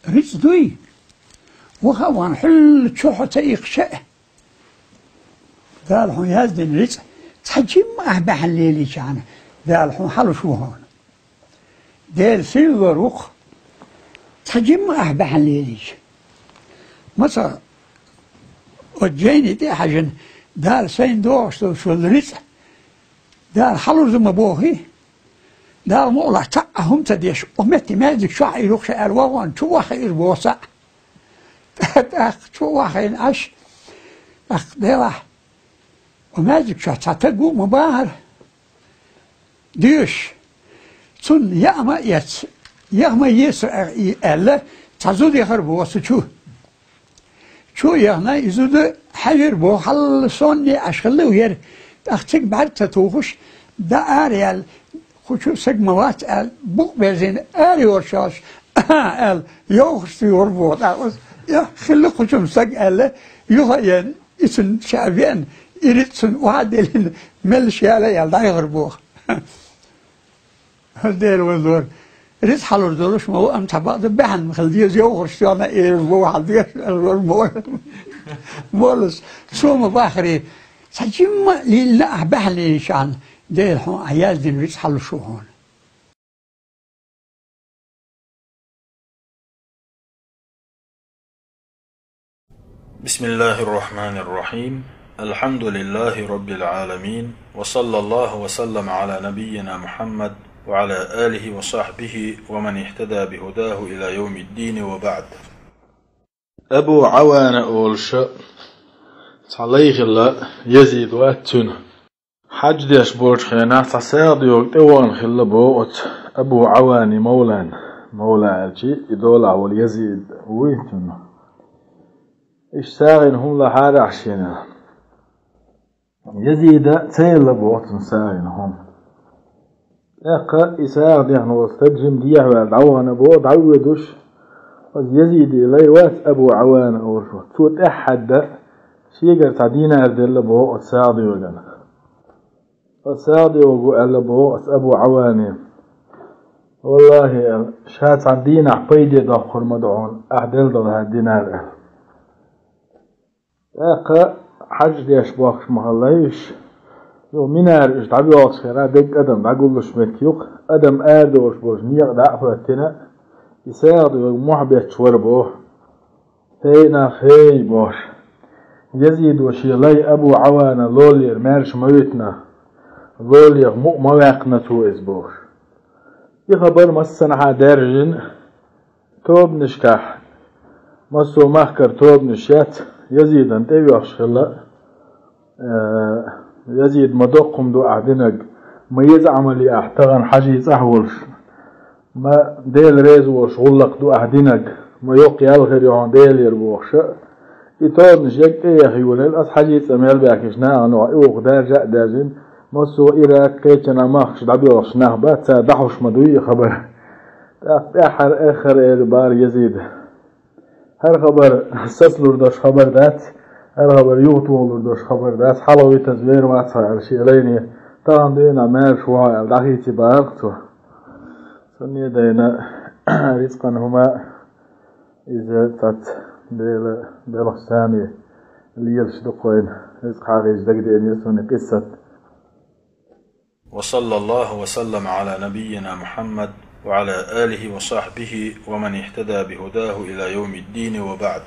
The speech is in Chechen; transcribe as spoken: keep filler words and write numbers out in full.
рицкъ дуй, ваха а ван хьуьлла чу хьо ца иккхича а, Дала хьуна яздина рицкъ цхьа жимма ахь баьхьна лелийча хьана, Дала хьуна хьалуш ву хьуна. Дела сийлалур ву-кх, цхьа жимма ахь баьхьна лелийча. Масала, оцу жайни тӀе а хьаьжжина, Дала сайна догӀуш долуш волу рицкъ Дала хьалур ду ма бохий? Дала мукъалахь цхьа а хӀума ца деш, оцу метте маьждиг чохь а ирухуш аьлла, вахана чу вахийра боху цхьаъ. ТӀаккха чу а вахийна Ӏаш, тӀаккха делахь, оцу маьждиг чохь цхьа стаг ву а ма бахара. Доьшуш, цунна яа ма а эцна, яха ма еза со аьлла, цхьа зуда яхара боху цу чу. Чу а яхна, и зуда хьаьжира боху, хьалла сонний Ӏаш хилла ву яра. ТӀаккха цига бӀаьрг ца тухуш, дӀа ара яьлла, кху чу стаг ма вац аьлла, букъ берзийна ара йоьрзуш йолуш, «Ахьа», аьлла, йовхаш ца йора боху тӀаккха. «Эх, хилла кху чу-м стаг», аьлла, юха а еана, и цунна ша веана, и рицкъ цунна охьа а диллина, меллаша яла а яьлла, дӀаяхара боху. Дела валлора, рицкъ хьалур долуш ма ву, амма цхьа бакъда баьхьна хила деза, йовхарш тоьхна а эр ву хьал деш, эр ву мо-, моллас. Цо ма бахаре, цхьа жимма а лилина ахь баьхьна лелийча хьана, Дела хьуна ахь яздина рицкъ хьалуш ву хьуна. بسم الله الرحمن الرحيم. الحمد لله رب العالمين، وصلى الله وسلم على نبينا محمد وعلى آله وصحبه ومن اهتدى بهداه إلى يوم الدين، وبعد. Абу Ӏавана олуш цхьа лай хилла, Язид вац цуьнан. Хьаьж деш болчу хенахь цхьа сагӀа доьгӀу тӀевахана хилла боху оцу Абу Ӏавани мовлан. Мовла аьлчи, и долахь волу Язид вуй цунна. Иштта сагӀина хӀума лахьара ахь шена. Язида ца елла боху цунна сагӀина хӀума. ТӀаккха и сагӀа дехна волу стаг жима дехьаваьлла дӀавахана боху, дӀавоьдуш, оцу Язиде лай вац Абу Ӏавана олуш. Цо тӀаьххьаьдда, шегара цхьа динар делла боху оцу сагӀа доьгӀуна. Оцу сагӀа доьгӀу аьлла боху оцу Абу Ӏаване. Валлахи, аьлла, ша цхьана дийнахь пайде доккхур ма ду хьуна, ахь делла долу хӀара динар, аьлла. ТӀаккха хьаьж деш бохкуш ма хилла уьш. Юха минара уьш дӀабоьлхучу хенахь дерриг адам дӀагуллуш меттиг ю-кх, адам арадолуш болчу некъа дӀа а хӀоьттина, и сагӀа доьгӀу мохь бетташ вара боху. «ХӀей нах, хӀей», – бохуш, Язидо шен лай Абу Ӏавана лоллера маьрша ма витина, лоллех мукъа ма ваьккхина цо иза бохуш. И хабар массанхьа даьржина, тобанашкахь, массо а махкара тобанаш яц, Язидана тӀе а йоьхуш хилла, Э, Язид, ма доккха хӀума ду ахь динарг, ма еза Ӏамал ю ахь тахана хьажий цӀахь волуш, ма Дела реза волуш гӀуллакх ду ахь динарг, ма йоккха ял хир ю хьуна Делера бохуш а. И тобанаш ерг тӀе а яхъелла, аса хьажий цӀа мел баьхкича нахана юкъахь и вукху даржа а даьржина, массо а Ирак, кхечанхьа махкаш дӀабоьлхуш нах бац, цара дӀахьуш ма дуй и хабар. ТӀаккха тӀаьххьара, эххар а эр бара Язида. ХӀара хабар сацалур долуш хабар дац, хӀара хабар юхатохалур долуш хабар дац, хьалха витаза вер вац хьо аьлла шен лайне, тахана дуьйна маьрша ву хьо аьлла, дӀахийци бахара-кх цо. Цунна дайна рицкъан хӀума иза цац Дела белхаш сами лелаш ду-кх вайна, рицкъ хьагӀийча дагадеана цунна къиссат. وصلى الله وسلم على نبينا محمد وعلى آله وصحبه ومن اهتدى بهداه إلى يوم الدين، وبعد.